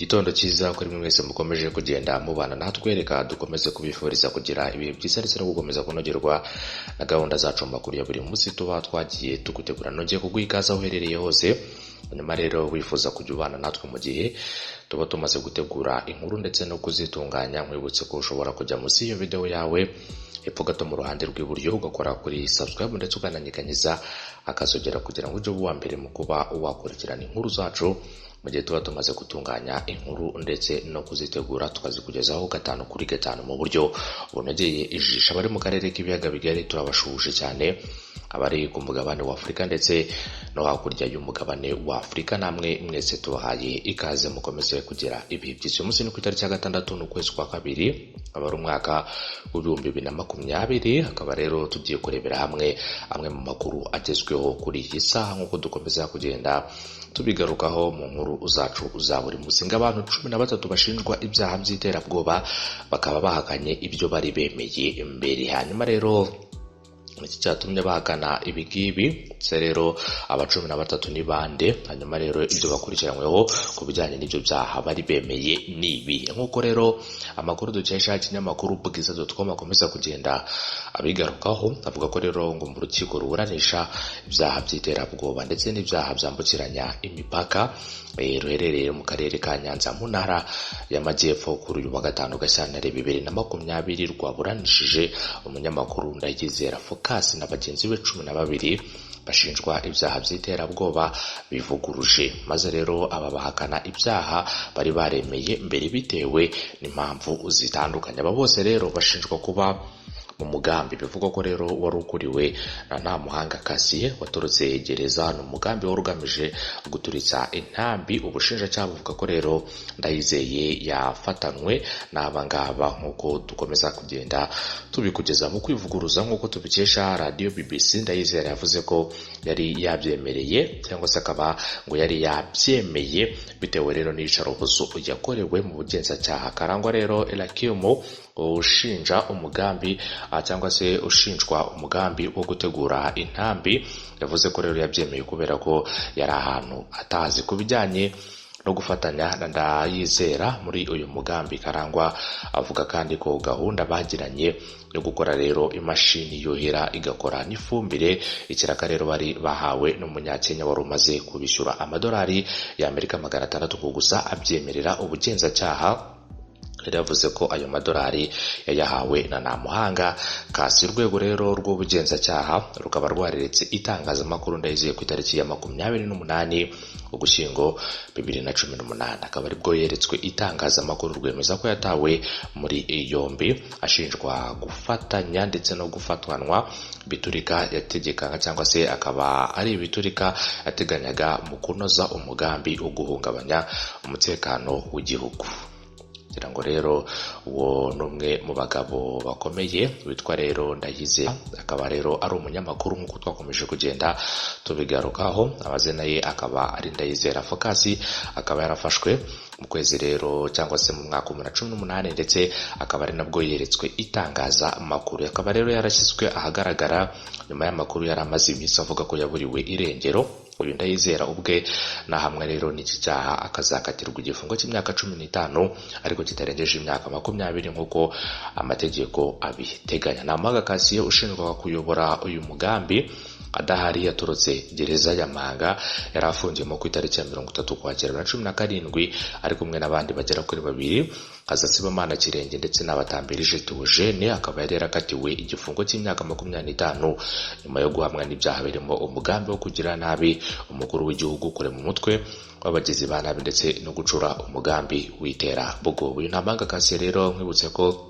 Igitondo cyiza kuri mwe mwese mukomeje kugenda mubana natwe, reka dukomeze kubifuriza kugira ibihe byiza ndetse no gukomeza kunogerwa na gahunda zacu mu makuru ya buri munsi tuba twagiye tugutegura. Nongeye kuguha ikaze aho uherereye hose. Hanyuma rero wifuza kujya ubana natwe mu gihe tuba tumaze gutegura inkuru ndetse no kuzitunganya, nkwibutse ko ushobora kujya munsi y'iyo video yawe hepfo gato mu ruhande rw'iburyo, ugakora kuri subscribe ndetse ukananyiganyiza akazogera kugira ngo ujye uba uwa mbere mu kuba wakurikirana inkuru zacu mu gihe tuba tumaze gutunganya inkuru ndetse no kuzitegura, tukazikugezaho gatanu kuri gatanu mu buryo bunogeye ijisho. Abari mu karere k'ibiyaga bigari turabashuhuje cyane, abari ku mugabane wa Afurika ndetse no hakurya y'umugabane wa Afurika namwe mwese tubahaye ikaze, mukomeze kugira ibihe byiza. Uyu munsi ni ku itariki ya 6 n'ukwezi kwa 2, akaba ari umwaka wa 2020. Akaba rero tugiye kurebera hamwe amwe mu makuru agezweho kuri iyi saha nk'uko dukomeza kugenda tubigarukaho mu nkuru zacu za buri munsi. Ngo abantu 13 bashinjwa ibyaha by'iterabwoba bakaba bahakanye ibyo bari bemeye mbere. Hanyuma rero iki cyatumye bahakana ibi ngibi se rero, aba 13 ni bande? Hanyuma rero ibyo bakurikiranyweho ku bijyanye n'ibyo byaha bari bemeye ni ibi? Nk'uko rero amakuru dukesha ikinyamakuru bwiza.com akomeza kugenda abigarukaho, avuga ko rero ngo mu rukiko ruburanisha ibyaha by'iterabwoba ndetse n'ibyaha byambukiranya imipaka ruherereye mu karere ka Nyanza mu ntara y'Amajyepfo, kuri uyu wa 5 Gashyantare 2020 rwaburanishije umunyamakuru Ndayizera Focus na bagenzi be 12 bashinjwa ibyaha by'iterabwoba bivuguruje. Maze rero aba bahakana ibyaha bari baremeye mbere bitewe n'impamvu zitandukanye. Aba bose rero bashinjwa kuba mu mugambi bivugwa ko rero wari ukuriwe na Ntamuhanga Cassien waturutse gereza. Ni umugambi wari ugamije guturitsa intambi. Ubushinjacyaha buvuga ko rero Ndayizeye yafatanwe n'aba ngaba, nk'uko dukomeza kugenda tubikugeza. Mu kwivuguruza, nk'uko tubikesha radiyo BBC, Ndayizera yavuze ko yari yabyemereye, cyangwa se akaba ngo yari yabyemeye bitewe rero n'iyicarubozo yakorewe mu bugenzacyaha. Karangwa rero Elakimu ushinja umugambi, cyangwa se ushinjwa umugambi wo gutegura intambi, yavuze ko rero yabyemeye kubera ko yari ahantu atazi. Ku bijyanye no gufatanya na Ndayizera muri uyu mugambi, Karangwa avuga kandi ko gahunda bagiranye yo gukora rero imashini yuhira igakora n'ifumbire, ikiraka rero bari bahawe n'umunyakenya wari umaze kubishyura amadolari y'Amerika 600 ngo gusa abyemerera ubugenzacyaha. Yari yavuze ko ayo madolari yayahawe na Ntamuhanga Kasi. Urwego rero rw'ubugenzacyaha rukaba rwareretse itangazamakuru Ndayizeye ku itariki ya 28 Ugushyingo 2018, akaba aribwo yeretswe itangazamakuru, rwemeza ko yatawe muri yombi ashinjwa gufatanya ndetse no gufatwanwa biturika yategekaga, cyangwa se akaba ari ibiturika yateganyaga mu kunoza umugambi wo guhungabanya umutekano w'igihugu. Kugira ngo rero uwo ni umwe mu bagabo bakomeye witwa rero Ndayizeye, akaba rero ari umunyamakuru nk'uko twakomeje kugenda tubigarukaho. Amazina ye akaba ari Ndayizera Focus, akaba yarafashwe mu kwezi rero cyangwa se mu mwaka wa 2018, ndetse akaba ari nabwo yeretswe itangazamakuru. Akaba rero yarashyizwe ahagaragara nyuma y'amakuru yari amaze iminsi avuga ko yaburiwe irengero. Uyu Ndayizera ubwe nahamwe rero n'iki cyaha akazakatirwa igifungo cy'imyaka 15 ariko kitarengeje imyaka 20 nk'uko amategeko abiteganya. Ntamuhanga Cassien ushinjwa kuyobora uyu mugambi adahari yatorotse gereza ya Mpanga yari afungiyemo ku itariki ya 30 Ukwakira 2017, ari kumwe n'abandi bagera kuri babiri, Sibomana Kirenge ndetse n'Abatambirije Theogene. Akaba yari yarakatiwe igifungo cy'imyaka 25 nyuma yo guhamwa n'ibyaha birimo umugambi wo kugira nabi umukuru w'igihugu, kurema umutwe w'abagizi ba nabi ndetse no gucura umugambi w'iterabwoba. Uyu Ntamuhanga Cassien rero nkwibutse ko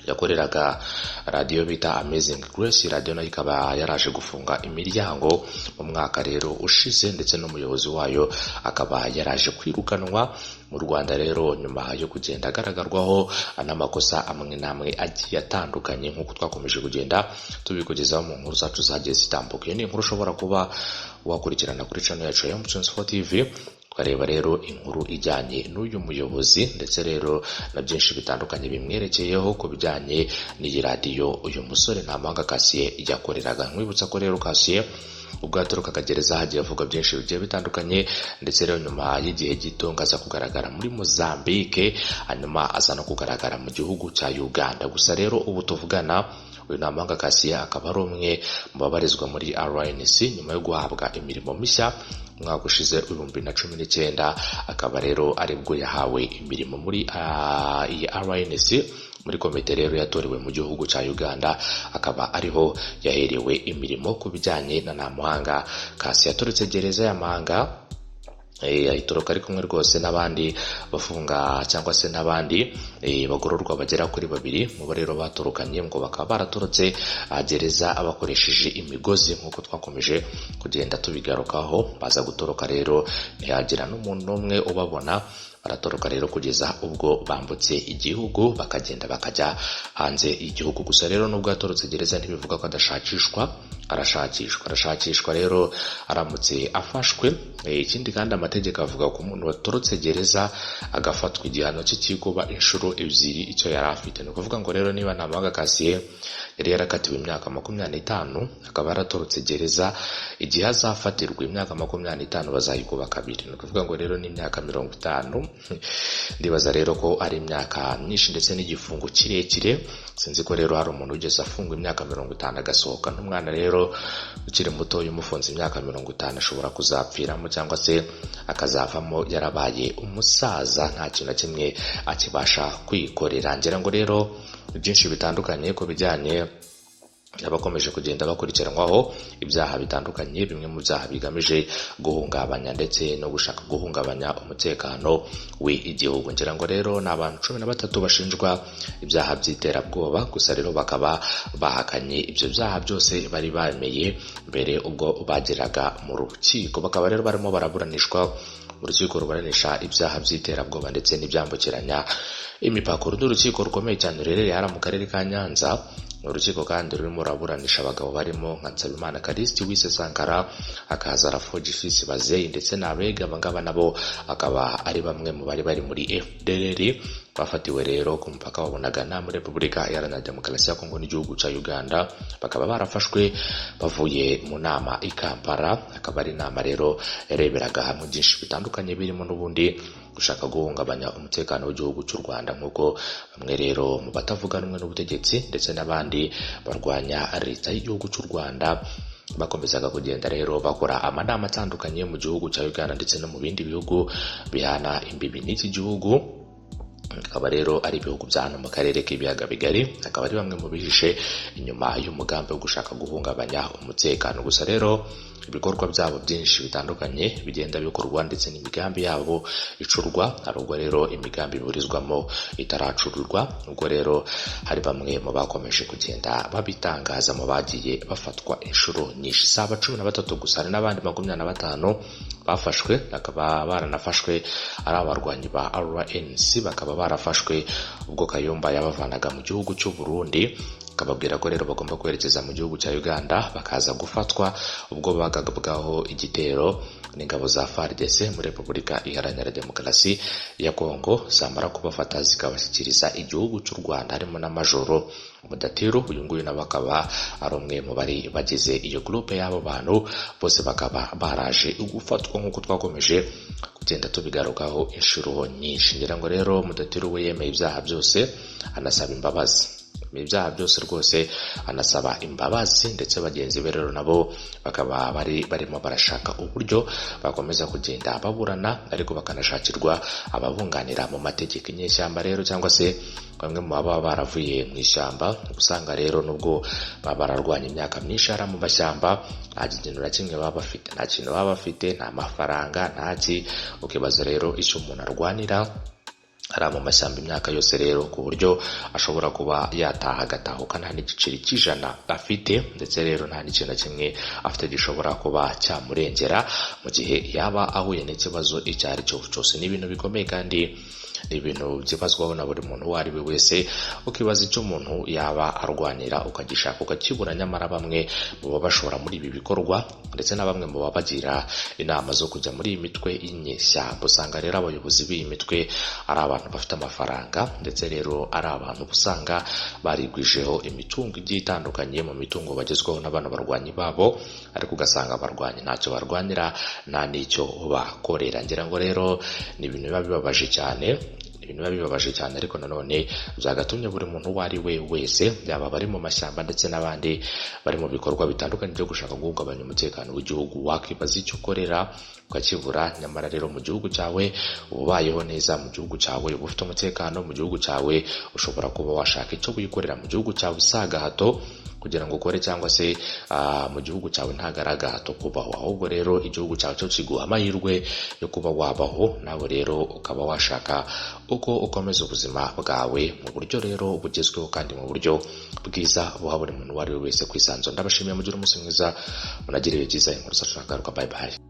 yakoreraga radiyo bita Amazing Grace Radiyo, nayo ikaba yaraje gufunga imiryango mu mwaka rero ushize, ndetse n'umuyobozi wayo akaba yaraje kwirukanwa mu Rwanda rero nyuma yo kugenda agaragarwaho n'amakosa amwe n'amwe agiye atandukanye, nk'uko twakomeje kugenda tubikugezaho mu nkuru zacu zagiye zitambuka. Iyo ni inkuru ushobora kuba wakurikirana kuri channel yacu ya M24 TV, tukareba rero inkuru ijyanye n'uyu muyobozi ndetse rero na byinshi bitandukanye bimwerekeyeho ku bijyanye n'iyi radiyo uyu musore Ntamuhanga Cassien yakoreraga. Nkwibutsa ko rero Cassien Ubwo yatorokaga gereza hagiye avugwa byinshi bigiye bitandukanye, ndetse rero nyuma y'igihe gito ngo aza kugaragara muri Mozambique, hanyuma aza no kugaragara mu gihugu cya Uganda. Gusa rero ubu tuvugana, uyu Ntamuhanga Cassien akaba ari umwe mu babarizwa muri RNC nyuma yo guhabwa imirimo mishya umwaka ushize 2019, akaba rero aribwo yahawe imirimo muri iyi RNC, muri komite rero yatorewe mu gihugu cya Uganda, akaba ariho yaherewe imirimo. Ku bijyanye na Ntamuhanga Cassien, yatorotse gereza ya Mpanga, ayitoroka ari kumwe rwose n'abandi bafunga cyangwa se n'abandi bagororwa bagera kuri babiri. Mu bo rero batorokanye, ngo bakaba baratorotse gereza bakoresheje imigozi, nk'uko twakomeje kugenda tubigarukaho. Baza gutoroka rero ntihagira n'umuntu n'umwe ubabona, baratoroka rero kugeza ubwo bambutse igihugu, bakagenda bakajya hanze y'igihugu. Gusa rero nubwo yatorotse gereza, ntibivuga ko adashakishwa. Arashakishwa, arashakishwa rero aramutse afashwe. Ikindi kandi, amategeko avuga ko umuntu watorotse gereza agafatwa, igihano cye kikuba inshuro ebyiri icyo yari afite. Ni ukuvuga ngo rero niba Ntamuhanga Cassien yari yarakatiwe imyaka 25, akaba yaratorotse gereza, igihe azafatirwa, imyaka 25 bazayikuba kabiri. Ni ukuvuga ngo rero ni imyaka 50. Ndibaza rero ko ari imyaka myinshi ndetse n'igifungo kirekire. Sinzi ko rero hari umuntu ugeze afungwa imyaka 50 agasohoka. N'umwana rero ukiri muto umufunze imyaka 50 ashobora kuzapfiramo cyangwa se akazavamo yarabaye umusaza, nta kintu na kimwe akibasha kwikorera. Ngira ngo rero byinshi bitandukanye ku bijyanye abakomeje kugenda bakurikiranwaho ibyaha bitandukanye, bimwe mu byaha bigamije guhungabanya ndetse no gushaka guhungabanya umutekano w'igihugu. Ngira ngo rero ni abantu 13 bashinjwa ibyaha by'iterabwoba, gusa rero bakaba bahakanye ibyo byaha byose bari bemeye mbere ubwo bageraga mu rukiko. Bakaba rero barimo baraburanishwa mu rukiko ruburanisha ibyaha by'iterabwoba ndetse n'ibyambukiranya imipaka. Uru ni urukiko rukomeye cyane ruherereye hariya mu karere ka Nyanza. Ni urukiko kandi rurimo ruraburanisha abagabo barimo nka Nsabimana Callixte wise Sankara, hakaza Rafoji Fils Bazeyi ndetse n'Abega. Abangaba nabo akaba ari bamwe mu bari bari muri FDLR, bafatiwe rero ku mupaka wa Bunagana muri Repubulika Iharanira Demokarasi ya Kongo n'igihugu cya Uganda, bakaba barafashwe bavuye mu nama i Kampala. Akaba ari inama rero yareberaga hamwe byinshi bitandukanye, birimo n'ubundi gushaka guhungabanya umutekano w'igihugu cy'u Rwanda, nk'uko bamwe rero mu batavuga rumwe n'ubutegetsi ndetse n'abandi barwanya leta y'igihugu cy'u Rwanda bakomezaga kugenda rero bakora amanama atandukanye mu gihugu cya Uganda ndetse no mu bindi bihugu bihana imbibi n'iki gihugu, akaba rero ari ibihugu bya hano mu karere k'ibiyaga bigari, akaba ari bamwe mu bihishe inyuma y'umugambi wo gushaka guhungabanya umutekano. Gusa rero ibikorwa byabo byinshi bitandukanye bigenda bikorwa ndetse n'imigambi yabo icurwa, hari ubwo rero imigambi iburizwamo itaracururwa. Ubwo rero hari bamwe mu bakomeje kugenda babitangaza mu bagiye bafatwa inshuro nyinshi. Si aba 13 gusa, hari n'abandi 25 bafashwe, bakaba baranafashwe ari abarwanyi ba RNC, bakaba barafashwe ubwo Kayumba yabavanaga mu gihugu cy'u Burundi, akababwira ko rero bagomba kwerekeza mu gihugu cya Uganda, bakaza gufatwa ubwo bagabwaho igitero n'ingabo za FARDC muri Repubulika Iharanira Demokarasi ya Kongo, zamara kubafata zikabashyikiriza igihugu cy'u Rwanda, harimo na Majoro Mudatiro. Uyu nguyu nawe akaba ari umwe mu bari bagize iyo groupe y'abo bantu bose, bakaba baraje gufatwa nk'uko twakomeje kugenda tubigarukaho inshuro nyinshi. Ngira ngo rero Mudatiro we yemeye ibyaha byose, anasaba imbabazi, ibyaha byose rwose anasaba imbabazi, ndetse bagenzi be rero nabo bakaba bari barimo barashaka uburyo bakomeza kugenda baburana, ariko bakanashakirwa ababunganira mu mategeko. Inyeshyamba rero cyangwa se bamwe mu baba baravuye mu ishyamba, usanga rero nubwo baba bararwanya imyaka myinshi hariya mu mashyamba, nta kintu na kimwe baba bafite, nta kintu baba bafite, nta mafaranga, nta ki. Ukibaza rero icyo umuntu arwanira ari mu mashyamba imyaka yose rero, ku buryo ashobora kuba yataha agatahuka nta n'igiceri cy'ijana afite, ndetse rero nta n'ikintu na kimwe afite gishobora kuba cyamurengera mu gihe yaba ahuye n'ikibazo icyo ari cyo cyose. Ni ibintu bikomeye kandi Ni ibintu byibazwaho na buri muntu uwo ari we wese, ukibaza icyo umuntu yaba arwanira ukagishaka ukakibura. Nyamara bamwe mu babashora muri ibi bikorwa ndetse na bamwe mu babagira inama zo kujya muri iyi mitwe y'inyeshyamba, usanga rero abayobozi b'iyi mitwe ari abantu bafite amafaranga, ndetse rero ari abantu usanga barigwijeho imitungo igiye itandukanye mu mitungo bagezwaho n'abana barwanyi babo, ariko ugasanga abarwanyi ntacyo barwanira, nta n'icyo bakorera. Ngira ngo rero ni ibintu biba bibabaje cyane, ibintu biba bibabaje cyane, ariko nanone byagatumye buri muntu uwo ari we wese, yaba abari mu mashyamba ndetse n'abandi bari mu bikorwa bitandukanye byo gushaka guhungabanya umutekano w'igihugu, wakibaza icyo ukorera ukakibura. Nyamara rero mu gihugu cyawe uba ubayeho neza, mu gihugu cyawe uba ufite umutekano, mu gihugu cyawe ushobora kuba washaka icyo wikorera mu gihugu cyawe si agahato kugira ngo ukore, cyangwa se mu gihugu cyawe ntabwo ari agahato kubaho, ahubwo rero igihugu cyawe cyo kiguha amahirwe yo kuba wabaho, nawe rero ukaba washaka uko ukomeza ubuzima bwawe mu buryo rero bugezweho kandi mu buryo bwiza buha buri muntu uwo ari we wese kwisanzura. Ndabashimiye, mugire umunsi mwiza, munagire ibihe byiza. Inkuru zacu nagaruka. Bye bye.